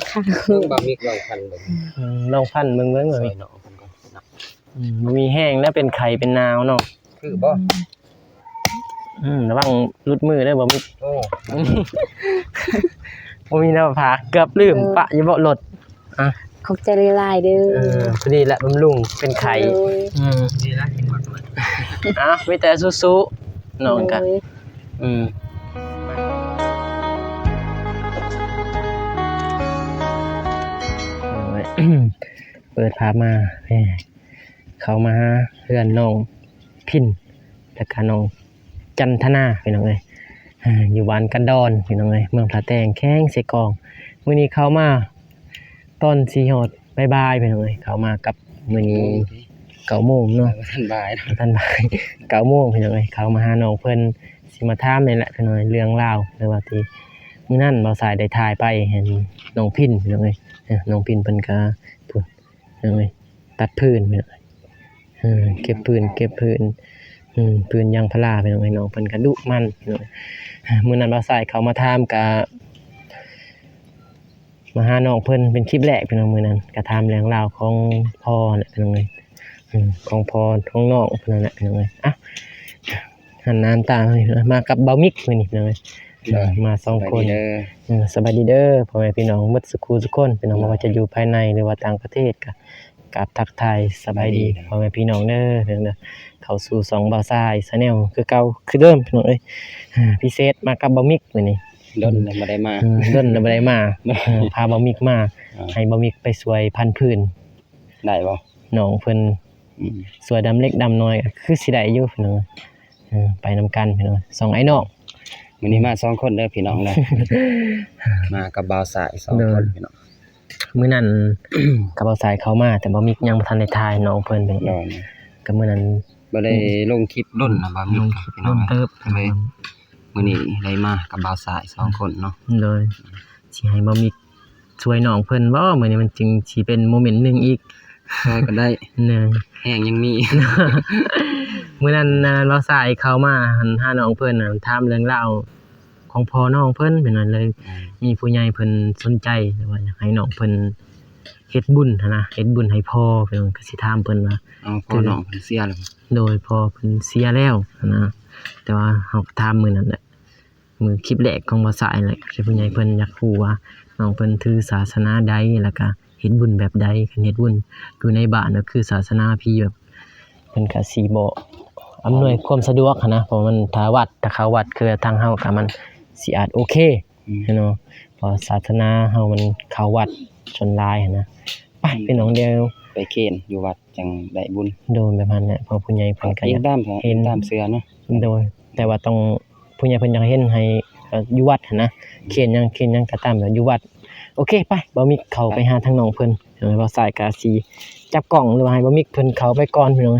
ເບິ່ງບ່າວມິກລອງພັນເບິ່ງ ອືມ ລອງພັນເບິ່ງ ເບິ່ງ ຊ່ອຍນ້ອງເພິ່ນກ່ອນເນາະ ອືມ ບໍ່ມີແຮງແລ້ວ ເປັນໄຂ້ເປັນໜາວເນາະ ຄືບໍ່? ອືມ ລະວັງຫຼຸດມືເດີບ່າວມິກ ໂອ້ ບໍ່ມີແນວຝາກ ເກືອບລືມ ເອີ ປະຢູ່ເບາະລົດ ອ່ະ ຂອບໃຈຫຼາຍໆເດີ ເອີ ພໍດີແຫຼະ ບຳລຸງເປັນໄຂ້ ໂດຍ ອືມ ດີແລ້ວກິນໝາກ ອ່ະ ມີແຕ່ສູ້ໆ ນ້ອງກະ ໂດຍ ອືມ ເປີດພາບມາ ເຂົ້າມາຫາເຮືອນນ້ອງພິນ ແລ້ວກະນ້ອງຈັນທະນາ ພີ່ນ້ອງເອີຍ ຢູ່ບ້ານກັນດອນ ພີ່ນ້ອງເອີຍ ເມືອງທ່າແຕງ ແຂວງເຊກອງ ມື້ນີ້ເຂົ້າມາ ຕອນຊິຮອດບ່າຍໆ ພີ່ນ້ອງເອີຍ ເຂົ້າມາກັບ ມື້ນີ້ເກົ້າໂມງເນາະ ບໍ່ທັນບ່າຍ ບໍ່ທັນບ່າຍ ເກົ້າໂມງ ພີ່ນ້ອງເອີຍ ເຂົ້າມາຫານ້ອງເພິ່ນ ຊິມາຖາມນີ້ແຫຼະ ພີ່ນ້ອງເອີຍ ເລື່ອງລາວ ຫຼືວ່າທີ່ມື້ນັ້ນບ່າວຊາຍໄດ້ຖ່າຍໄປ ເຫັນນ້ອງພິນ ພີ່ນ້ອງເອີຍ ນ້ອງພິນເພິ່ນກະ ພຸ້ນ ພີ່ນ້ອງເອີຍ ຕັດຟືນ ພີ່ນ້ອງເອີຍ ເກັບຟືນ ເກັບຟືນ ອືມ ຟືນຢາງພາລາ ພີ່ນ້ອງເອີຍ ນ້ອງເພິ່ນກະດຸໝັ່ນ ພີ່ນ້ອງເອີຍ ມື້ນັ້ນບ່າວຊາຍເຂົ້າມາຖາມກະ ມາຫານ້ອງເພິ່ນເປັນຄລິບແລກ ພີ່ນ້ອງ ມື້ນັ້ນກະຖາມເລື່ອງລາວຂອງພໍ່ຫັ້ນແຫຼະ ພີ່ນ້ອງເອີຍ ຂອງພໍ່ຂອງນ້ອງເພິ່ນຫັ້ນແຫຼະ ພີ່ນ້ອງເອີຍ ອ່ະ ຫັນໜ້າຫັນຕາ ມາກັບບ່າວມິກມື້ນີ້ ພີ່ນ້ອງເອີຍ ໂດຍ ມາສອງຄົນ ສະບາຍດີເດີ ເອີ ສະບາຍດີເດີ ພໍ່ແມ່ພີ່ນ້ອງໝົດສູ່ຄູ່ສູ່ຄົນ ພີ່ນ້ອງ ບໍ່ວ່າຈະຢູ່ພາຍໃນ ຫຼືວ່າຕ່າງປະເທດ ກະ ກາບທັກທາຍສະບາຍດີ ສະບາຍດີ ພໍ່ແມ່ພີ່ນ້ອງເດີ ເດີ ເຂົ້າສູ່ຊ່ອງບ່າວຊາຍ Channel ຄືເກົ່າຄືເດີມ ພີ່ນ້ອງເອີຍ ພິເສດມາກັບບ່າວມິກມື້ນີ້ ດົນແລ້ວບໍ່ໄດ້ມາ ອືມ ດົນແລ້ວບໍ່ໄດ້ມາ ເອີ ພາບ່າວມິກມາ ອ່າ ໃຫ້ບ່າວມິກໄປຊ່ວຍພັນຟືນ ໄດ້ບໍ່? ນ້ອງເພິ່ນ ອືມ ຊ່ວຍດຳເລັກດຳນ້ອຍ ຄືຊິໄດ້ຢູ່ ພີ່ນ້ອງ ເອີ ໄປນຳກັນ ພີ່ນ້ອງ ສອງອ້າຍນ້ອງ ມື້ນີ້ມາສອງຄົນເດີພີ່ນ້ອງເດີ ມາກັບບ່າວຊາຍສອງຄົນ ໂດຍ ພີ່ນ້ອງ ມື້ນັ້ນ ກັບບ່າວຊາຍເຂົ້າມາ ແຕ່ບ່າວມິກຍັງບໍ່ທັນໄດ້ຖ່າຍນ້ອງເພິ່ນ ໂດຍ ກະມື້ນັ້ນບໍ່ໄດ້ລົງຄລິບດົນນະ ບ່າວມິກ ລົງຄລິບດົນເຕີບ ມື້ນີ້ໄດ້ມາກັບບ່າວຊາຍສອງຄົນເນາະ ໂດຍ ຊິໃຫ້ບ່າວມິກ ຊ່ວຍນ້ອງເພິ່ນບໍ່ ມື້ນີ້ມັນຈຶ່ງຊິເປັນໂມເມັນໜຶ່ງອີກ ຊ່ວຍກໍໄດ້ ໂດຍ ແຮງຍັງມີ ມື້ນັ້ນນະ ບ່າວຊາຍເຂົ້າມາຫານ້ອງເພິ່ນ ຖາມເລື່ອງລາວຂອງພໍ່ນ້ອງເພິ່ນ ເປັນນັ້ນເລີຍ ອືມ ມີຜູ້ໃຫຍ່ເພິ່ນສົນໃຈ ແບບວ່າຢາກໃຫ້ນ້ອງເພິ່ນເຮັດບຸນຫັ້ນນະ ເຮັດບຸນໃຫ້ພໍ່ ເພິ່ນກໍຊິຖາມເພິ່ນວ່າ ເອົາ ພໍ່ນ້ອງເພິ່ນເສຍແລ້ວ ໂດຍ ພໍ່ເພິ່ນເສຍແລ້ວຫັ້ນນະ ແຕ່ວ່າເຮົາກໍຖາມມື້ນັ້ນແຫຼະ ມື້ຄລິບແລກຂອງບ່າວຊາຍແຫຼະ ທີ່ຜູ້ໃຫຍ່ເພິ່ນຢາກຮູ້ວ່ານ້ອງເພິ່ນຖືສາສະໜາໃດ ແລ້ວກະເຮັດບຸນແບບໃດ ຄັນເຮັດບຸນຢູ່ໃນບ້ານກໍຄືສາສະໜາພີແບບ ເພິ່ນກະຊິບໍ່ອຳນວຍຄວາມສະດວກຫັ້ນນະ ເພາະມັນຖ້າວັດ ຖ້າເຂົ້າວັດຄືທາງເຮົາກະມັນຊິອາດໂອເຄ ອືມ ເນາະ ເພາະສາສະໜາເຮົາມັນເຂົ້າວັດສ່ວນຫຼາຍຫັ້ນນະ ໄປ ອືມ ພີ່ນ້ອງ ດຽວໄປເຄນຢູ່ວັດຈັ່ງໄດ້ບຸນ ໂດຍ ແບບນັ້ນແຫຼະ ເພາະຜູ້ໃຫຍ່ເພິ່ນກະຢາກເຫັນ ຕາມເຊື່ອເນາະ ໂດຍ ແຕ່ວ່າຕ້ອງ ຜູ້ໃຫຍ່ເພິ່ນຢາກເຫັນໃຫ້ ເອີ ຢູ່ວັດຫັ້ນນະ ເຄນຫຍັງ ເຄນຫຍັງກໍຕາມແຫຼະ ຢູ່ວັດ ໂອເຄ ໄປ ບ່າວມິກເຂົ້າໄປຫາທາງນ້ອງເພິ່ນ ເອີ ບ່າວຊາຍກໍຊິຈັບກ້ອງ ຫຼືວ່າໃຫ້ບ່າວມິກເພິ່ນເຂົ້າໄປກ່ອນ ພີ່ນ້ອງ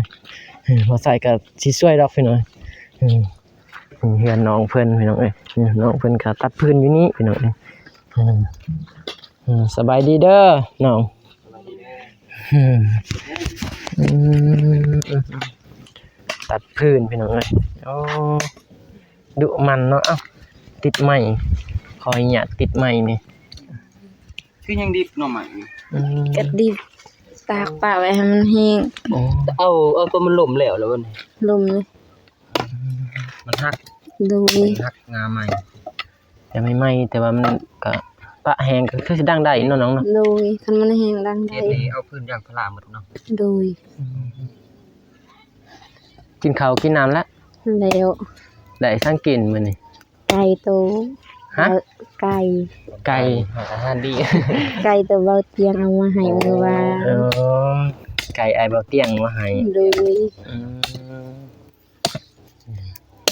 ເອີ ບ່າວຊາຍກໍຊິຊ່ວຍດອກ ພີ່ນ້ອງ ເອີ ເຮືອນນ້ອງເພິ່ນ ພີ່ນ້ອງເອີຍ ນ້ອງເພິ່ນກໍຕັດຟືນຢູ່ນີ້ ພີ່ນ້ອງເອີຍ ເອີ ສະບາຍດີເດີນ້ອງ ອືມ ຕັດຟືນ ພີ່ນ້ອງເອີຍ ໂອ້ ດຸໝັ່ນເນາະ ເອົ້າ ຕິດໄມ້ ຂໍອະນຸຍາດຕິດໄມ້ນີ້ ຄືຍັງດິບໜໍ່ໄມ້ນີ້ ອືມ ກະດິບ ຕາກປະໄວ້ໃຫ້ມັນແຫ້ງ ໂອ້ ເອົາ ເອົາຕົວມັນລົ້ມແລ້ວ ແລ້ວບັດນີ້ ລົ້ມເລີຍ ມັນຫັກ ໂດຍ ມັນຫັກງາໃໝ່ ແຕ່ໃໝ່ໆ ແຕ່ວ່າມັນກະປະແຫ້ງກໍຄືຊິດັງໄດ້ເນາະນ້ອງເນາະ ໂດຍ ຄັນມັນແຫ້ງດັງໄດ້ ເຮັດນີ້ເອົາພື້ນຢາງພາລາໝົດເນາະ ໂດຍ ອືມ ກິນເຂົ້າກິນນ້ຳລະ ແລ້ວ ໄດ້ສັງກິນມື້ນີ້ ໄກ່ໂຕ ຮະ ເອີ ໄກ່ ໄກ່ ອາຫານດີ ໄກ່ໂຕເບົາຕຽງເອົາມາໃຫ້ມື້ວານ ເອີ ໄກ່ອ້າຍເບົາຕຽງເອົາມາໃຫ້ ໂດຍ ອືມ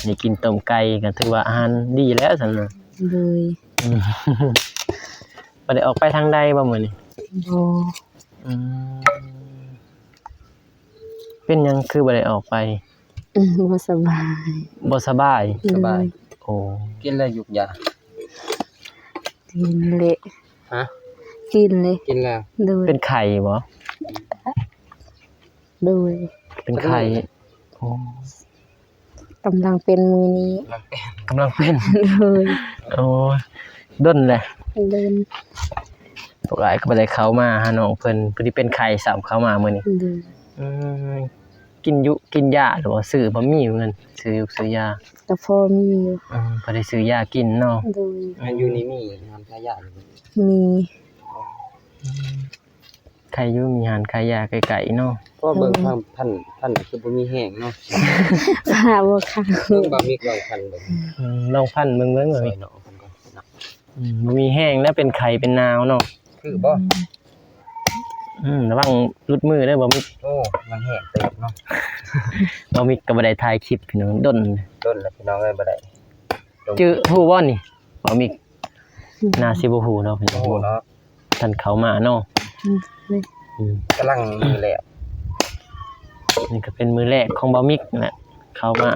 ໄດ້ກິນຕົ້ມໄກ່ກໍຖືວ່າອາຫານດີແລ້ວຊັ້ນນະ ໂດຍ ອືມ ບໍ່ໄດ້ອອກໄປທາງໃດບໍ່ມື້ນີ້? ບໍ່ ອືມ ເປັນຫຍັງຄືບໍ່ໄດ້ອອກໄປ? ອືມ ບໍ່ສະບາຍ ບໍ່ສະບາຍ ສະບາຍ ໂອ້ ກິນແລ້ວຢູກຢາ? ກິນແລ້ວ ຮະ? ກິນເລີຍ ກິນແລ້ວ ໂດຍ ເປັນໄຂ້ບໍ່? ໂດຍ ເປັນໄຂ້ ໂອ້ ກຳລັງເປັນມື້ນີ້ ກຳລັງເປັນ ໂດຍ ໂອ້ຍ ດົນແຫຼະ ດົນ ພວກອ້າຍກໍບໍ່ໄດ້ເຂົ້າມາຫານ້ອງເພິ່ນ ຜູ້ທີ່ເປັນໄຂ້ຊ້ຳເຂົ້າມາມື້ນີ້. ໂດຍ. ອືມ ກິນຢູ່ ກິນຢາຫຼືວ່າຊື້ ບໍ່ມີເງິນຊື້ຢູກຊື້ຢາ? ກໍພໍມີຢູ່. ອືມ ພໍໄດ້ຊື້ຢາກິນເນາະ. ໂດຍ. ອັນຢູ່ນີ້ມີຮ້ານຂາຍຢາຢູ່ບໍ່? ມີ. ອືມ ໃຄຢູ່ ມີຮ້ານຂາຍຢາໃກ້ໆເນາະ. ພໍເບິ່ງ ໂດຍ ທາງພັນ ພັນຄືບໍ່ມີແຮງເນາະ. ພາບໍ່ຄັນ ເບິ່ງບ່າວມິກລອງພັນເບິ່ງ. ອືມ ລອງພັນເບິ່ງ ເບິ່ງ ຊ່ອຍນ້ອງເພິ່ນກ່ອນເນາະ. ອືມ ບໍ່ມີແຮງແລ້ວ ເປັນໄຂ້ເປັນໜາວເນາະ. ຄືບໍ່? ອືມ ລະວັງຫຼຸດມືເດີບ່າວມິກ. ໂອ້ ມັນແຮງເຕີບເນາະ. ບ່າວມິກກໍບໍ່ໄດ້ຖ່າຍຄລິບພີ່ນ້ອງ ດົນ ດົນແລ້ວພີ່ນ້ອງເອີຍ ບໍ່ໄດ້. ຈື່ ຮູ້ບໍ່ນີ້ ບ່າວມິກ? ອືມ ໜ້າຊິບໍ່ຮູ້ເນາະພີ່ນ້ອງ ບໍ່ຮູ້ເນາະ. ທ່ານເຂົ້າມາເນາະ. ອືມ ອືມ ກຳລັງມື້ແລກ ນີ້ກໍເປັນມື້ແລກຂອງບ່າວມິກນັ້ນແຫຼະ ເຂົ້າມາ.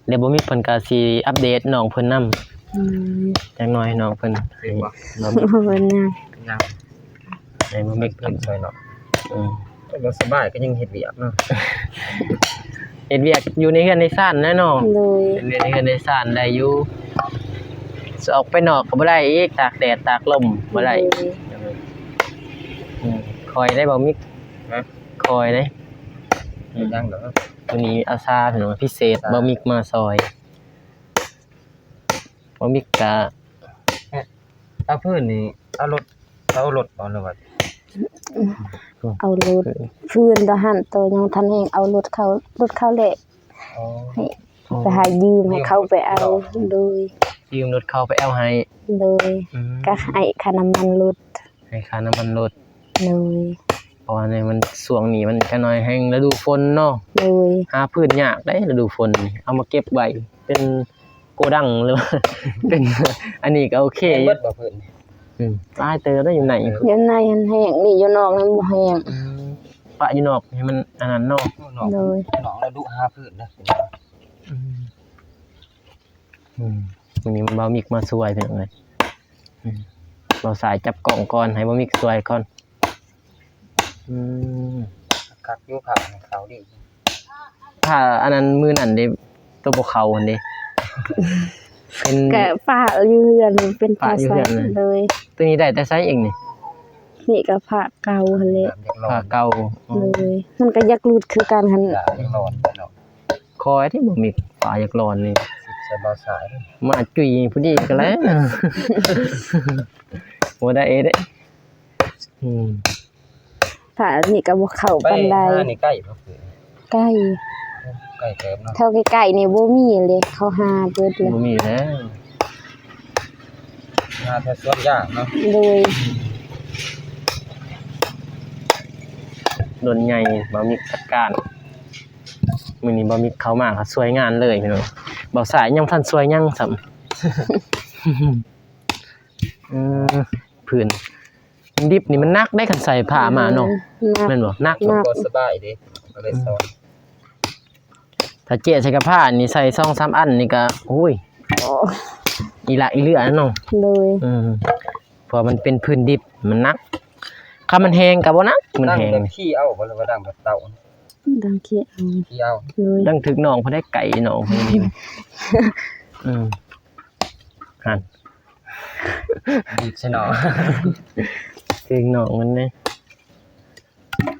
ແລ້ວບ່າວມິກເພິ່ນກໍຊິອັບເດດນ້ອງເພິ່ນນຳ. ອືມ ຈັກໜ້ອຍນ້ອງເພິ່ນ ເຫັນບໍ່? ບໍ່ເປັນຫຍັງ ຍັງ ໃຫ້ບ່າວມິກເພິ່ນຊ່ອຍເນາະ. ອືມ ບໍ່ສະບາຍກໍຍັງເຮັດວຽກເນາະ. ເຮັດວຽກຢູ່ໃນເຮືອນໃນຊານແຫຼະເນາະ. ໂດຍ. ເຮັດວຽກໃນເຮືອນໃນຊານໄດ້ຢູ່ ຊິອອກໄປນອກກໍບໍ່ໄດ້ອີກ ຕາກແດດຕາກລົມບໍ່ໄດ້. ໂດຍ. ອືມ ຄ່ອຍໄດ້ບ່າວມິກ. ຮະ? ຄ່ອຍເດ້. ເຮັດຫຍັງດອກ? ມື້ນີ້ອາສາພີ່ນ້ອງ ພິເສດ ອາສາ ບ່າວມິກມາຊ່ອຍ. ບ່າວມິກກະ ເອົາຟືນນີ້ ເອົາລົດ ເອົາລົດບໍ່ ຫຼືວ່າ? ເອົາລົດ ຟືນ ຟືນຕອນຫັ້ນ ໂຕຍັງທັນແຮງ ເອົາລົດເຂົ້າ ລົດເຂົ້າແຫຼະ. ອໍ ໃຫ້ ອໍ ໄປຫາຢືມໃຫ້ເຂົາໄປເອົາ. ຢືມລົດເຂົາ ໂດຍ ຢືມລົດເຂົາໄປເອົາໃຫ້. ໂດຍ. ອືມ ກໍໃຫ້ຄ່ານ້ຳມັນລົດ ໃຫ້ຄ່ານ້ຳມັນລົດ. ໂດຍ. ເພາະວ່າໃນມັນ ຊ່ວງນີ້ມັນຈັກໜ້ອຍແຮ່ງລະດູຝົນເນາະ. ໂດຍ. ຫາຟືນຍາກເດ້ລະດູຝົນນີ້ ເອົາມາເກັບໄວ້ເປັນໂກດັງ ຫຼືວ່າເປັນ ອັນນີ້ກໍໂອເຄຢູ່. ເບິດບໍ່ຟືນ? ອືມ ຫຼາຍເຕີບໄດ້ຢູ່ໃນ ຢູ່ໃນຫັ້ນແຫ້ງ ນີ້ຢູ່ນອກນັ້ນບໍ່ແຫ້ງ. ອືມ ປະຢູ່ນອກໃຫ້ມັນອັນນັ້ນເນາະ. ໂດຍ. ນ້ອງລະດຸຫາຟືນເດີ. ອືມ ອືມ ມື້ນີ້ບ່າວມິກມາຊ່ວຍພີ່ນ້ອງເອີຍ. ອືມ ບ່າວສາຍຈັບກ້ອງກ່ອນ ໃຫ້ບ່າວມິກຊ່ວຍກ່ອນ. ອືມ ຄັກຢູ່ ຜ້າຂາວດີ. ຜ້າອັນນັ້ນ ມື້ນັ້ນເດ້ ໂຕບໍ່ເຂົ້າຫັ້ນເດ້ ເປັນ ກະຜ້າຢູ່ເຮືອນ ເປັນຜ້າ ຜ້າຢູ່ເຮືອນ. ໂດຍ. ໂຕນີ້ໄດ້ແຕ່ໃສອີກນີ້? ນີ້ກໍຜ້າເກົ່າຫັ້ນແຫຼະ ຜ້າເກົ່າ. ໂດຍ. ມັນກໍຢາກຫຼຸດຄືກັນຫັ້ນ ຢາກຮ້ອນເນາະ. ຂ້ອຍທີ່ບໍ່ມີຜ້າຢາກຮ້ອນນີ້ ໃສ່ບ່າວສາຍ ມາຈຸ້ຍພໍດີກໍແລ້ວ ບໍ່ໄດ້ເດ້. ອືມ ຜ້ານີ້ກໍບໍ່ເຂົ້າປານໃດ. ໄປຫານີ້ໃກ້ບໍ່? ໃກ້ ໃກ້ເຕີບເນາະ. ແຖວໃກ້ໆນີ້ບໍ່ມີເລີຍ ເຂົາຫາເບິດແລ້ວ ບໍ່ມີແລ້ວ. ຫາແຖວສວນຢາງເນາະ. ໂດຍ. ດົນໃຫຍ່ ບ່າວມິກຈັດການ. ມື້ນີ້ບ່າວມິກເຂົ້າມາກໍຊ່ວຍງານເລີຍພີ່ນ້ອງ. ບ່າວສາຍຍັງບໍ່ທັນຊ່ວຍຫຍັງຊ້ຳ. ເອີ ພື້ນດິບນີ້ມັນໜັກເດ້ ຄັນໃສ່ຜ້າມາເນາະ. ເອີ ໜັກ ແມ່ນບໍ່? ໜັກ ໜັກ ບໍ່ສະບາຍເດ້ ກໍເລີຍສອນ. ຖ້າເຈາະໃສ່ກະພ້ານີ້ ໃສ່ສອງສາມອັນນີ້ກໍ ໂອ້ຍ ໂອ້ ອີ່ຫຼະອີ່ເຫຼືອເນາະ. ໂດຍ. ອືມ ເພາະວ່າມັນເປັນພື້ນດິບ ມັນໜັກ. ຄັນມັນແຫ້ງກໍບໍ່ໜັກ ມັນແຫ້ງ. ດັງແບບຂີ້ເອົາບໍ່ ຫຼືວ່າດັງແບບເຕົາ? ດັງຂີ້ເອົາ ຂີ້ເອົາ. ໂດຍ. ດັງຖືກນ້ອງເພິ່ນໄດ້ ໄກ່ນ້ອງເພິ່ນນີ້. ອືມ ຫັ້ນ ດີດໃສ່ນ້ອງ ຖືກນ້ອງເພິ່ນເດ້.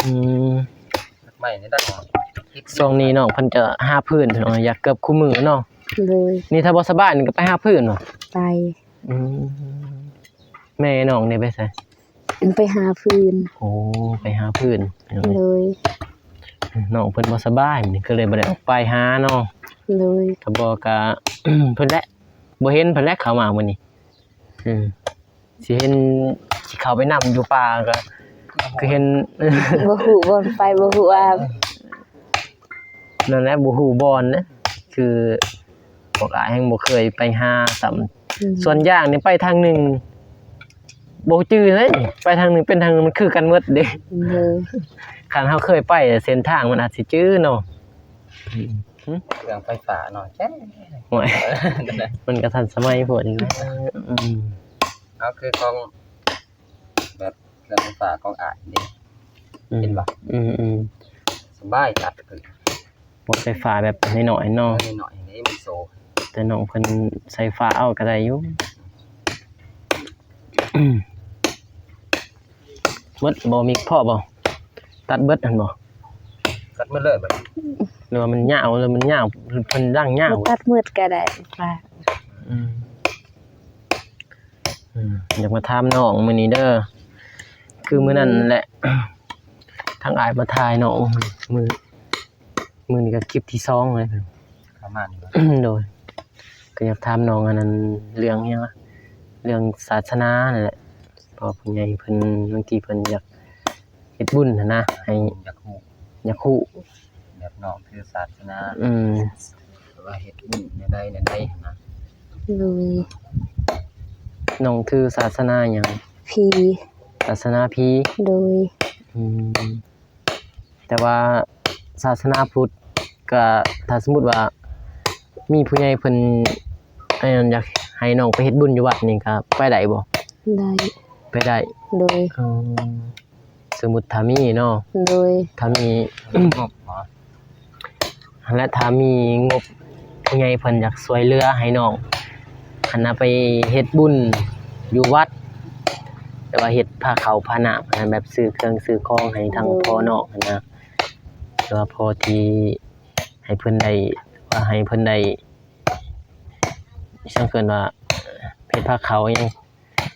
ອືມ ດອກໄມ້ນີ້ດັງ ຊ່ວງນີ້ນ້ອງເພິ່ນຈະຫາຟືນ ຢາກເກືອບຄູ່ມື້ເນາະ. ໂດຍ. ນີ້ຖ້າບໍ່ສະບາຍນີ້ກໍໄປຫາຟືນບໍ່? ໄປ. ອືມ ແມ່ນ້ອງນີ້ໄປໃສ? ໄປຫາຟືນ. ໂອ້ ໄປຫາຟືນ. ໂດຍ. ນ້ອງເພິ່ນບໍ່ສະບາຍ ກໍເລີຍບໍ່ໄດ້ອອກໄປຫາເນາະ. ໂດຍ. ຖ້າບໍ່ກໍ ເພິ່ນແຫຼະ ບໍ່ເຫັນເພິ່ນແຫຼະ ເຂົ້າມາມື້ນີ້. ອືມ ຊິເຫັນ ຊິເຂົ້າໄປນຳຢູ່ປ່າກໍຄືເຫັນ ບໍ່ຮູ້ບ່ອນໄປ ບໍ່ຮູ້ວ່າ ນັ້ນແຫຼະ ບໍ່ຮູ້ບ່ອນນະ ຄືພວກອ້າຍແຮ່ງບໍ່ເຄີຍໄປຫາຊ້ຳ. ອືມ ສ່ວນຢ່າງນີ້ໄປທາງໜຶ່ງບໍ່ຈື່ເລີຍ ໄປທາງໜຶ່ງເປັນທາງໜຶ່ງ ມັນຄືກັນໝົດເດ້. ໂດຍ. ຄັນເຮົາເຄີຍໄປເສັ້ນທາງ ມັນອາດຊິຈື່ເນາະ. ອືມ ຫຶ ເຄື່ອງໄຟຟ້າເນາະ ແຈ້ ໂອ້ຍ ມັນກໍທັນສະໄໝໂພດອີກແລ້ວ. ອືມ ເອົາ ຄືຂອງແບບເຄື່ອງໄຟຟ້າຂອງອ້າຍເດ້. ອືມ ເຫັນບໍ່? ອືມໆ ສະບາຍຄັກ ເຄື່ອງໄຟຟ້າແບບນ້ອຍໆເນາະ. ເອີ ນ້ອຍໆນີ້ມັນໂຊ ແຕ່ນ້ອງເພິ່ນໃສ່ຟ້າເອົາກໍໄດ້ຢູ່. ໝົດບໍ່ ມີພໍ້ບໍ່? ຕັດເບິດຫັ້ນບໍ່? ຕັດໝົດເລີຍບັດນີ້ ຫຼືວ່າມັນຍາວ ຫຼືມັນຍາວ ເພິ່ນດັງຍາວ ບໍ່ຕັດໝົດກໍໄດ້ ອືມ ອືມ ຢາກມາຖາມນ້ອງມື້ນີ້ເດີ ຄືມື້ນັ້ນແຫຼະ ທາງອ້າຍມາຖ່າຍນ້ອງມື້ ມື້ນີ້ກໍຄລິບທີສອງເລີຍ ປະມານນີ້ ໂດຍ ກໍຢາກຖາມນ້ອງອັນນັ້ນ ເລື່ອງຫຍັງວະ ເລື່ອງສາສະໜານັ້ນແຫຼະ ເພາະວ່າຜູ້ໃຫຍ່ເພິ່ນ ບາງທີເພິ່ນຢາກເຮັດບຸນຫັ້ນນະ ໃຫ້ ຢາກຮູ້ ຢາກຮູ້ ແບບນ້ອງຖືສາສະໜາ ອືມ ວ່າເຮັດບຸນແນວໃດແນວໃດຫັ້ນນະ ໂດຍ ນ້ອງຖືສາສະໜາຫຍັງ? ຜີ ສາສະໜາຜີ ໂດຍ ອືມ ແຕ່ວ່າສາສະໜາພຸດ ກະຖ້າສົມມຸດວ່າມີຜູ້ໃຫຍ່ເພິ່ນ ອັນນັ້ນ ຢາກໃຫ້ນ້ອງໄປເຮັດບຸນຢູ່ວັດນີ້ ກະໄປໄດ້ບໍ່? ໄດ້ ໄປໄດ້ ໂດຍ ເອີ ສົມມຸດຖ້າມີເນາະ ໂດຍ ຖ້າມີງົບ ຫັ້ນແຫຼະ ຖ້າມີງົບ ຜູ້ໃຫຍ່ເພິ່ນຢາກຊ່ວຍເຫຼືອໃຫ້ນ້ອງຫັ້ນນະ ໄປເຮັດບຸນຢູ່ວັດ ແບບວ່າເຮັດພາເຂົ້າພານ້ຳຫັ້ນນະ ແບບຊື້ເຄື່ອງຊື້ຂອງໃຫ້ທາງພໍ່ນ້ອງຫັ້ນນະ ແບບວ່າພໍທີ່ໃຫ້ເພິ່ນໄດ້ ວ່າໃຫ້ເພິ່ນໄດ້ ຈັ່ງເອີ້ນວ່າ ເຮັດພາເຂົ້າຫຍັງ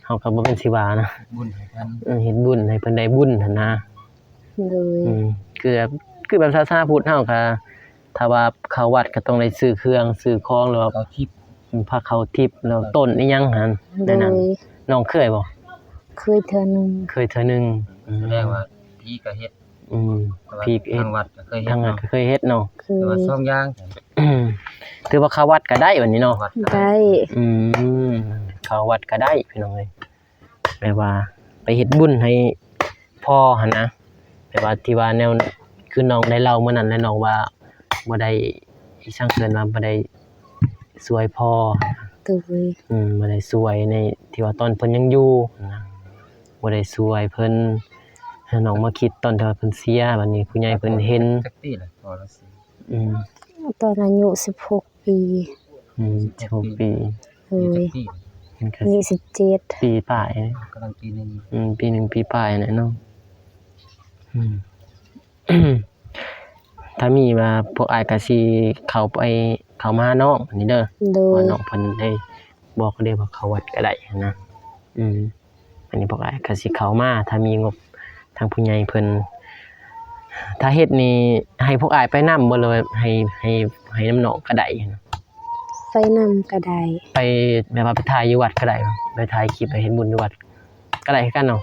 ເຮົາກໍບໍ່ແມ່ນຊິວ່ານະ ບຸນໃຫ້ເພິ່ນ ເອີ ເຮັດບຸນໃຫ້ເພິ່ນໄດ້ບຸນຫັ້ນນະ ໂດຍ ອືມ ຄືແບບ ຄືແບບສາສະໜາພຸດເຮົາກໍ ຖ້າວ່າເຂົ້າວັດກໍຕ້ອງໄດ້ຊື້ເຄື່ອງຊື້ຂອງ ຫຼືວ່າເຂົ້າທິບ ອືມ ພາເຂົ້າທິບ ແລ້ວຕົ້ນອີ່ຫຍັງຫັ້ນ ໂດຍ ໃນນັ້ນ ນ້ອງເຄີຍບໍ່? ເຄີຍເທື່ອໜຶ່ງ ເຄີຍເທື່ອໜຶ່ງ ອືມ ແສດງວ່າຜີກໍເຮັດ ອືມ ແຕ່ວ່າ ຜີກໍເຮັດ ທາງວັດກໍເຄີຍເຮັດ ທາງວັດ ເນາະ ກໍເຄີຍເຮັດເນາະ ຄືວ່າສອງຢ່າງ ອືມ ຖືວ່າເຂົ້າວັດກໍໄດ້ບັດນີ້ເນາະ ວັດກໍໄດ້ ອືມ ເຂົ້າວັດກໍໄດ້ ພີ່ນ້ອງເອີຍ ແບບວ່າໄປເຮັດບຸນໃຫ້ພໍ່ຫັ້ນນະ ແບບວ່າທີ່ວ່າແນວ ຄືນ້ອງໄດ້ເລົ່າມື້ນັ້ນແຫຼະເນາະ ວ່າບໍ່ໄດ້ ອີ່ຫຍັງເອີ້ນວ່າ ບໍ່ໄດ້ຊ່ວຍພໍ່ ໂດຍ ອືມ ບໍ່ໄດ້ຊ່ວຍໃນທີ່ວ່າຕອນເພິ່ນຍັງຢູ່ຫັ້ນນະ ບໍ່ໄດ້ຊ່ວຍເພິ່ນ ໃຫ້ນ້ອງມາຄິດຕອນທີ່ວ່າເພິ່ນເສຍ ບັດນີ້ຜູ້ໃຫຍ່ເພິ່ນເຫັນ ຈັກປີລະພໍ່ລາວເສຍ? ອືມ ຕອນອາຍຸສິບຫົກປີ ອືມ ສິບຫົກປີ ໂດຍ ອາຍຸຈັກປີ? ອາຍຸສິບເຈັດ ປີປາຍ ກຳລັງປີໜຶ່ງ ອືມ ປີໜຶ່ງ ປີປາຍແຫຼະເນາະ ອືມ ຖ້າມີວ່າພວກອ້າຍກໍຊິເຂົ້າໄປ ເຂົ້າມາຫານ້ອງນີ້ເດີ ໂດຍ ວ່ານ້ອງເພິ່ນໄດ້ບອກເດ້ວ່າເຂົ້າວັດກໍໄດ້ຫັ້ນນະ ອືມ ອັນນີ້ພວກອ້າຍກໍຊິເຂົ້າມາ ຖ້າມີງົບທາງຜູ້ໃຫຍ່ເພິ່ນ ຖ້າເຮັດນີ້ໃຫ້ພວກອ້າຍໄປນຳບໍ່ ຫຼືວ່າໃຫ້ ໃຫ້ ໃຫ້ນຳນ້ອງກໍໄດ້? ໄປນຳກໍໄດ້ ໄປແບບວ່າໄປຖ່າຍຢູ່ວັດກໍໄດ້ ໄປຖ່າຍຄລິບ ໄປເຮັດບຸນຢູ່ວັດກໍໄດ້ຄືກັນເນາະ?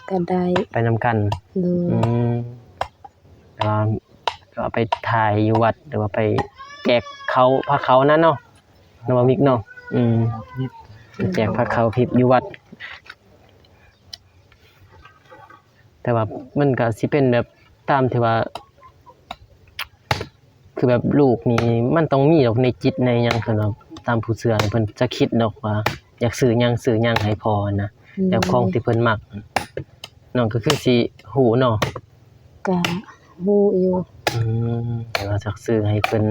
ກໍໄດ້ ໄປນຳກັນ ໂດຍ ອືມ ແຕ່ວ່າກໍໄປຖ່າຍຢູ່ວັດ ຫຼືວ່າໄປແຈກເຂົ້າ ພາເຂົ້ານັ້ນເນາະ ເນາະ ບໍ່ມີກເນາະ ອືມ ໄປແຈກພາເຂົ້າທິບຢູ່ວັດ ແຕ່ວ່າມັນກໍຊິເປັນແບບຕາມທີ່ວ່າ ຄືແບບລູກນີ້ມັນຕ້ອງມີດອກໃນຈິດໃນຫຍັງ ເພິ່ນວ່າຕາມຜູ້ເຊື່ອເພິ່ນຈະຄິດດອກວ່າຢາກຊື້ຫຍັງ ຊື້ຫຍັງໃຫ້ພໍ່ຫັ້ນນະ ແບບຂອງທີ່ເພິ່ນມັກ ນ້ອງກໍຄືຊິຮູ້ເນາະ? ກະຮູ້ຢູ່ ອືມ ແຕ່ວ່າຈະຊື້ໃຫ້ເພິ່ນ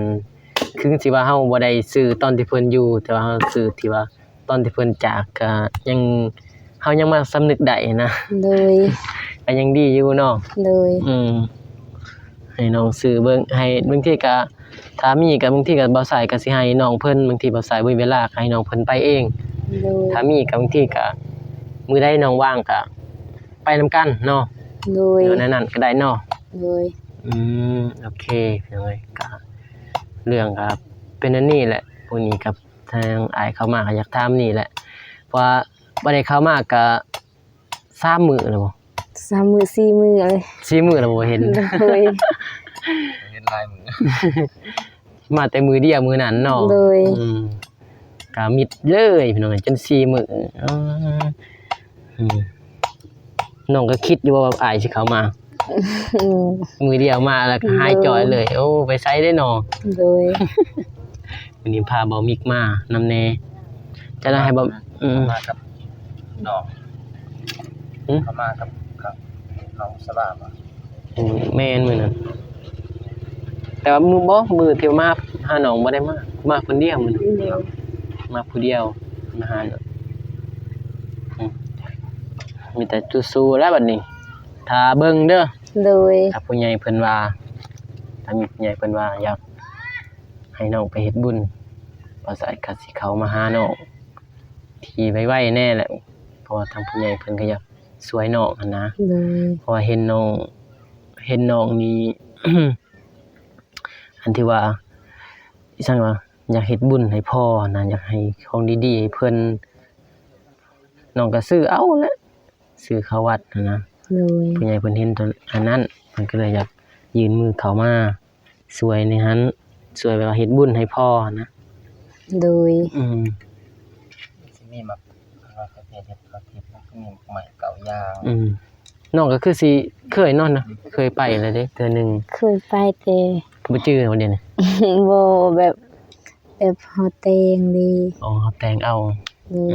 ຄືຊິວ່າເຮົາບໍ່ໄດ້ຊື້ຕອນທີ່ເພິ່ນຢູ່ ແຕ່ວ່າເຮົາຊື້ທີ່ວ່າຕອນທີ່ເພິ່ນຈາກ ກະຍັງ ເຮົາຍັງມາສຳນຶກໄດ້ນະ ໂດຍ ກະຍັງດີຢູ່ເນາະ ໂດຍ ອືມ ໃຫ້ນ້ອງຊື້ເບິ່ງ ໃຫ້ ບາງທີກະ ຖ້າມີກະ ບາງທີກະບ່າວຊາຍກະຊິໃຫ້ນ້ອງເພິ່ນ ບາງທີບ່າວຊາຍບໍ່ມີເວລາກະໃຫ້ນ້ອງເພິ່ນໄປເອງ ໂດຍ ຖ້າມີກະ ບາງທີກະ ມື້ໃດນ້ອງວ່າງກະ ໄປນຳກັນເນາະ ໂດຍ ແນວນັ້ນກະໄດ້ເນາະ ໂດຍ ອືມ ໂອເຄ ພີ່ນ້ອງເອີຍ ກະເລື່ອງກະເປັນອັນນີ້ແຫຼະ ມື້ນີ້ກະທາງອ້າຍເຂົ້າມາກະຢາກຖາມນີ້ແຫຼະ ເພາະວ່າບໍ່ໄດ້ເຂົ້າມາກະສາມມື້ແລ້ວບໍ່? ສາມມື້ສີ່ມື້ເລີຍ ສີ່ມື້ແລ້ວບໍ່ເຫັນ ໂດຍ ເຫັນຫຼາຍມື້ ມາແຕ່ມື້ດຽວມື້ນັ້ນເນາະ ໂດຍ ອືມ ກະມິດເລີຍພີ່ນ້ອງເອີຍ ຈົນສີ່ມື້ ອືມ ອືມ ນ້ອງກໍຄິດຢູ່ວ່າອ້າຍຊິເຂົ້າມາ ອືມ ມື້ດຽວມາແລ້ວກໍຫາຍຈ່ອຍເລີຍ ໂອ້ ໄປໃສເດ້ເນາະ ໂດຍ ມື້ນີ້ພາບ່າວມິກມານຳແດ່ ຈະໄດ້ໃຫ້ບ່າວ ອືມ ມາກັບນ້ອງ ຫື? ເຂົາມາກັບ ກັບນ້ອງສະບາຍບໍ່? ອືມ ແມ່ນ ມື້ນັ້ນ ແຕ່ວ່າມື້ ບໍ່ ມື້ທີ່ມາຫານ້ອງບໍ່ໄດ້ມາ ມາຄົນດຽວມື້ນັ້ນ ດຽວ ມາຜູ້ດຽວ ມາຫາ ອືມ ມີແຕ່ສູ້ໆແລ້ວບັດນີ້ ຖ້າເບິ່ງເດີ. ໂດຍ ຖ້າຜູ້ໃຫຍ່ເພິ່ນວ່າ ຖ້າມີຜູ້ໃຫຍ່ເພິ່ນວ່າຢາກໃຫ້ນ້ອງໄປເຮັດບຸນ ບ່າວສາຍກໍຊິເຂົ້າມາຫານ້ອງທີ່ໄວໆແດ່ແຫຼະ ເພາະວ່າທາງຜູ້ໃຫຍ່ເພິ່ນກໍຢາກຊ່ວຍນ້ອງຫັ້ນນະ. ໂດຍ ເພາະວ່າເຫັນນ້ອງ ເຫັນນ້ອງນີ້ ອັນທີ່ວ່າ ອີ່ຫຍັງວະ ຢາກເຮັດບຸນໃຫ້ພໍ່ຫັ້ນນະ ຢາກໃຫ້ຂອງດີໆໃຫ້ເພິ່ນ ນ້ອງກໍຊື້ເອົາແຫຼະ ຊື້ເຂົ້າວັດຫັ້ນນະ. ໂດຍ ຜູ້ໃຫຍ່ເພິ່ນເຫັນຕອນອັນນັ້ນ ເພິ່ນກໍເລີຍຢາກຍື່ນມືເຂົ້າມາຊ່ວຍໃນຫັ້ນ ຊ່ວຍແບບວ່າເຮັດບຸນໃຫ້ພໍ່ຫັ້ນນະ. ໂດຍ ອືມ ຊິມີໝາກ ເຂົາເຮັດ ເຂົາເຮັດ ມັນກໍມີໝາກໄມ້ເກົ້າຢ່າງ. ອືມ ນ້ອງກໍຄືຊິເຄີຍເນາະ ເຄີຍໄປແລ້ວເດ້ເທື່ອໜຶ່ງ. ເຄີຍໄປແຕ່ບໍ່ຈື່ວ່າດຽວນີ້ ບໍ່ ແບບ ແບບເຮົາແຕ່ງເດ້. ອໍ ເຮົາແຕ່ງເອົາ. ໂດຍ ອືມ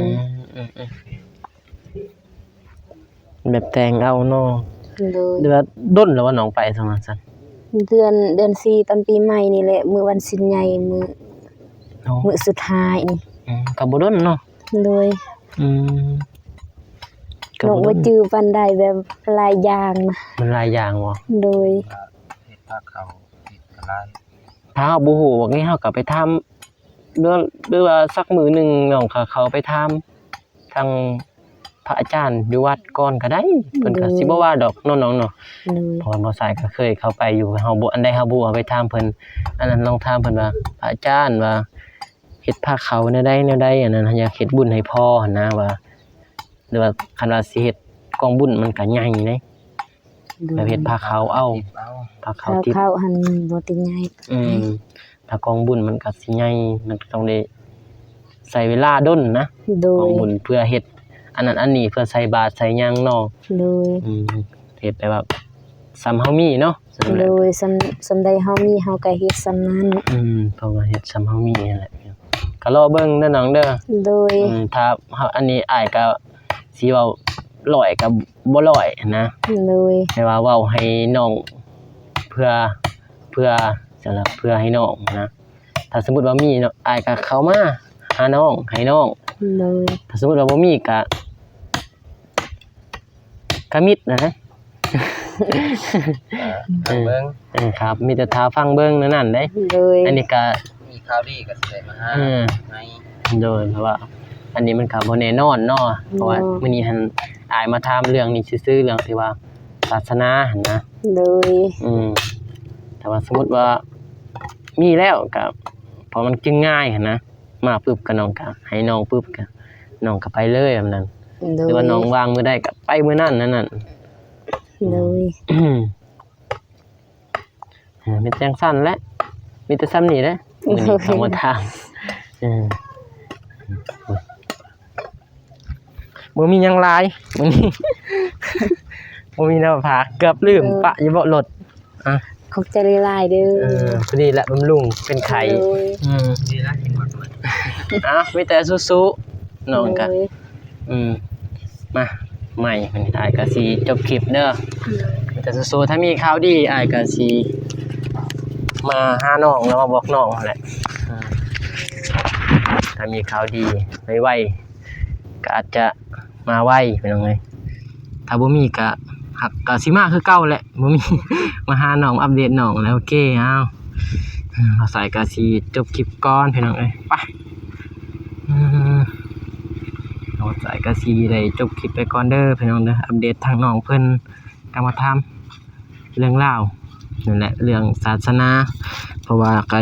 ອືມ ອືມ ແບບແຕ່ງເອົາເນາະ. ໂດຍ ແຕ່ວ່າດົນແລ້ວວ່ານ້ອງໄປຊັ້ນວ່າຊັ້ນ? ເດືອນ ເດືອນສີ່ ຕອນປີໃໝ່ນີ້ແຫຼະ ມື້ວັນສິນໃຫຍ່ ມື້ ອໍ ມື້ສຸດທ້າຍນີ້. ອືມ ກໍບໍ່ດົນເນາະ. ໂດຍ ອືມ ກໍບໍ່ດົນ ນ້ອງບໍ່ຈື່ປານໃດ ແບບຫຼາຍຢ່າງນະ. ມັນຫຼາຍຢ່າງບໍ່? ໂດຍ ເຮັດພາເຂົ້າ ເຮັດກະລາຍ ຖ້າເຮົາບໍ່ຮູ້ພວກນີ້ ເຮົາກໍໄປຖາມ ຫຼື ຫຼືວ່າສັກມື້ໜຶ່ງນ້ອງກໍເຂົ້າໄປຖາມທາງພະອາຈານຢູ່ວັດກ່ອນກໍໄດ້ ເພິ່ນກໍ ໂດຍ ຊິບໍ່ວ່າດອກເນາະນ້ອງເນາະ. ໂດຍ ເພາະວ່າບ່າວສາຍກໍເຄີຍເຂົ້າໄປຢູ່ ເຮົາບໍ່ ອັນໃດເຮົາບໍ່ເຂົ້າໄປຖາມເພິ່ນ ອັນນັ້ນລອງຖາມເພິ່ນວ່າ ພະອາຈານວ່າເຮັດພາເຂົ້າແນວໃດແນວໃດ ອັນນັ້ນ ຢາກເຮັດບຸນໃຫ້ພໍ່ຫັ້ນນະ ວ່າ ຫຼືວ່າຄັນວ່າຊິເຮັດກອງບຸນມັນກໍໃຫຍ່ເດ້. ໂດຍ ແບບເຮັດພາເຂົ້າເອົາ ພາເຂົ້າ ພາເຂົ້າຕິບ ເຂົ້າຫັ້ນບໍ່ຕິໃຫຍ່. ອືມ ຖ້າກອງບຸນມັນກໍຊິໃຫຍ່ ມັນກໍຕ້ອງໄດ້ໃຊ້ເວລາດົນນະ. ໂດຍ ກອງບຸນເພື່ອເຮັດອັນນັ້ນອັນນີ້ ເພື່ອໃສ່ບາດໃສ່ຫຍັງເນາະ. ໂດຍ ອືມ ເຮັດແບບວ່າສ່ຳເຮົາມີເນາະ. ໂດຍ ສ່ຳ ສ່ຳໃດເຮົາມີເຮົາກໍເຮັດສ່ຳນັ້ນ. ອືມ ເພາະວ່າເຮັດສ່ຳເຮົາມີຫັ້ນແຫຼະ ກໍລໍເບິ່ງເດີນ້ອງເດີ. ໂດຍ ອືມ ຖ້າເຮົາ ອັນນີ້ອ້າຍກໍຊິເວົ້າຮ້ອຍກໍບໍ່ຮ້ອຍນະ. ໂດຍ ແຕ່ວ່າເວົ້າໃຫ້ນ້ອງ ເພື່ອ ເພື່ອ ເພື່ອໃຫ້ນ້ອງນະ. ຖ້າສົມມຸດວ່າມີເນາະ ອ້າຍກໍເຂົ້າມາຫານ້ອງ ໃຫ້ນ້ອງ. ໂດຍ ຖ້າສົມມຸດວ່າບໍ່ມີກໍ ກະມິດນະ. ເອີ ເອີ ເບິ່ງ ເອີ ຄັບ ມີແຕ່ຖ້າຟັງເບິ່ງແນວນັ້ນເດ້. ໂດຍ ອັນນີ້ກະມີຂ່າວດີກໍຊິໄດ້ມາຫາ ເອີ ໃຫ້. ໂດຍ ເພາະວ່າອັນນີ້ມັນກໍບໍ່ແນ່ນອນເນາະ. ເພາະວ່າ ໂດຍ ມື້ນີ້ຫັ້ນ ອ້າຍມາຖາມເລື່ອງນີ້ຊື່ໆ ເລື່ອງທີ່ວ່າສາສະໜາຫັ້ນນະ. ໂດຍ ອືມ ຖ້າວ່າສົມມຸດວ່າມີແລ້ວກໍ ເພາະມັນຈຶ່ງງ່າຍຫັ້ນນະ. ມາປຶບກໍນ້ອງກໍໃຫ້ນ້ອງປຶບກໍນ້ອງກໍໄປເລີຍແບບນັ້ນ. ໂດຍ ຫຼືວ່ານ້ອງວ່າງມື້ໃດກໍໄປມື້ນັ້ນນັ້ນ. ໂດຍ ເອີ ມີແຕ່ຈັ່ງຊັ້ນແຫຼະ ມີແຕ່ສ່ຳນີ້ແຫຼະ ມື້ນີ້ເຂົ້າມາຖາມ. ເອີ ບໍ່ມີຫຍັງຫຼາຍມື້ນີ້ ບໍ່ມີແນວຝາກ ເກືອບລືມ ເອີ ປະຢູ່ເບາະລົດ. ອ່ະ ຂອບໃຈຫຼາຍໆເດີ. ເອີ ພໍດີແຫຼະ ບຳລຸງເປັນໄຂ້. ໂດຍ ອືມ ດີແລ້ວກິນໝົດ. ເອົາ ມີແຕ່ສູ້ໆ ນ້ອງກະ ໂດຍ ອືມ ມາ ໃໝ່ ມື້ນີ້ອ້າຍກະຊິຈົບຄລິບເດີ. ໂດຍ ມີແຕ່ສູ້ໆ ຖ້າມີຂ່າວດີ ອ້າຍກະຊິມາຫານ້ອງ ແລ້ວມາບອກນ້ອງຫັ້ນແຫຼະ. ເອີ ຖ້າມີຂ່າວດີໄວໆ ກໍອາດຈະມາໄວ ພີ່ນ້ອງເອີຍ. ຖ້າບໍ່ມີກະ ຫາກ ກະຊິມາຄືເກົ່າແຫຼະ ບໍ່ມີ ມາຫານ້ອງ ມາອັບເດດນ້ອງແຫຼະ. ໂອເຄ ເອົາ ບ່າວສາຍກະຊິຈົບຄລິບກ່ອນ ພີ່ນ້ອງເອີຍ. ໄປ ອືມ ບ່າວສາຍກະຊິໄດ້ຈົບຄລິບໄປກ່ອນເດີ ພີ່ນ້ອງເດີ. ອັບເດດທາງນ້ອງເພິ່ນ ກໍມາຖາມ ເລື່ອງລາວນັ້ນແຫຼະ ເລື່ອງສາສະໜາ ເພາະວ່າກໍ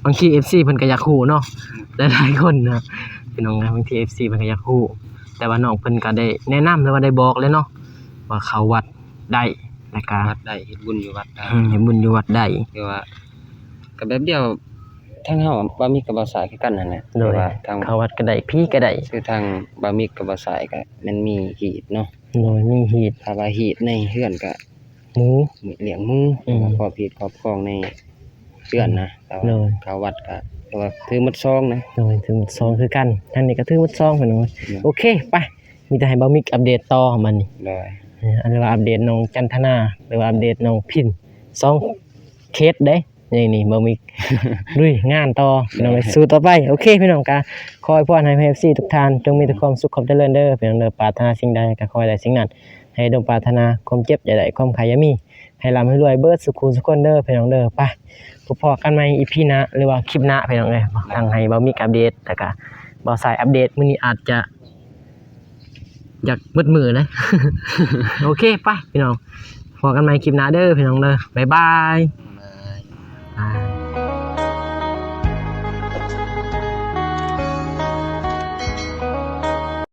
ບາງທີເອັຟຊີເພິ່ນກໍຢາກຮູ້ເນາະ ຫຼາຍໆຄົນນະ ພີ່ນ້ອງເອີຍ. ບາງທີເອັຟຊີເພິ່ນກໍຢາກຮູ້ ແຕ່ວ່ານ້ອງເພິ່ນກໍໄດ້ແນະນຳ ຫຼືວ່າໄດ້ບອກແລ້ວເນາະ ວ່າເຂົ້າວັດໄດ້ ແລ້ວກໍ ວັດໄດ້ ເຮັດບຸນຢູ່ວັດໄດ້. ອືມ ເຮັດບຸນຢູ່ວັດໄດ້ ຄືວ່າ ກໍແບບດຽວ ທາງເຮົາ ບ່າວມິກກັບບ່າວສາຍຄືກັນຫັ້ນແຫຼະ. ໂດຍ ຄືວ່າທາງ ເຂົ້າວັດກໍໄດ້ ຜີກໍໄດ້ ຄືທາງບ່າວມິກກັບບ່າວສາຍກໍແມ່ນມີຮີດເນາະ. ໂດຍ ມີຮີດ ຖ້າວ່າຮີດໃນເຮືອນກໍ ໝູ ລ້ຽງໝູ ອືມ ຄອບຮີດຄອບຄອງໃນເຮືອນນະ. ແຕ່ວ່າ ໂດຍ ເຂົ້າວັດກໍຖືວ່າຖືໝົດຊອງນະ. ໂດຍ ຖືໝົດຊອງຄືກັນ ທາງນີ້ກໍຖືໝົດຊອງ ພີ່ນ້ອງ. ໂດຍ ໂອເຄ ໄປ ມີແຕ່ໃຫ້ບ່າວມິກອັບເດດຕໍ່ບັດນີ້. ໂດຍ ເອີ ອັນນີ້ວ່າອັບເດດນ້ອງຈັນທະນາ ຫຼືວ່າອັບເດດນ້ອງພິນ ສອງເຄສເດ້. ນີ້ ນີ້ ບໍ່ມີ ລຸຍງານຕໍ່ພີ່ນ້ອງເອີຍ ສູ້ຕໍ່ໄປ. ໂອເຄພີ່ນ້ອງ ກະຂໍອວຍພອນໃຫ້ເອັຟຊີທຸກທ່ານຈົ່ງມີແຕ່ຄວາມສຸກຄວາມຈະເລີນເດີພີ່ນ້ອງເດີ ປາດຖະໜາສິ່ງໃດກະຂໍໃຫ້ໄດ້ສິ່ງນັ້ນ ໃຫ້ສົມປາດຖະໜາ ຄວາມເຈັບຢ່າໄດ້ ຄວາມໄຂ້ຢ່າມີ ໃຫ້ລ່ຳໃຫ້ລວຍເບິດສູ່ຄູ່ສູ່ຄົນເດີພີ່ນ້ອງເດີ. ໄປ ພົບພໍ້ກັນໃໝ່ອີພີໜ້າ ຫຼືວ່າຄລິບໜ້າພີ່ນ້ອງເອີຍ ທັງໃຫ້ບ່າວມິກອັບເດດ ແລ້ວກະບ່າວຊາຍອັບເດດ ມື້ນີ້ອາດຈະ ຢາກໝົດມື້ເລີຍ. ໂອເຄ ໄປພີ່ນ້ອງ ພໍ້ກັນໃໝ່ຄລິບໜ້າເດີພີ່ນ້ອງເດີ ບາຍບາຍ.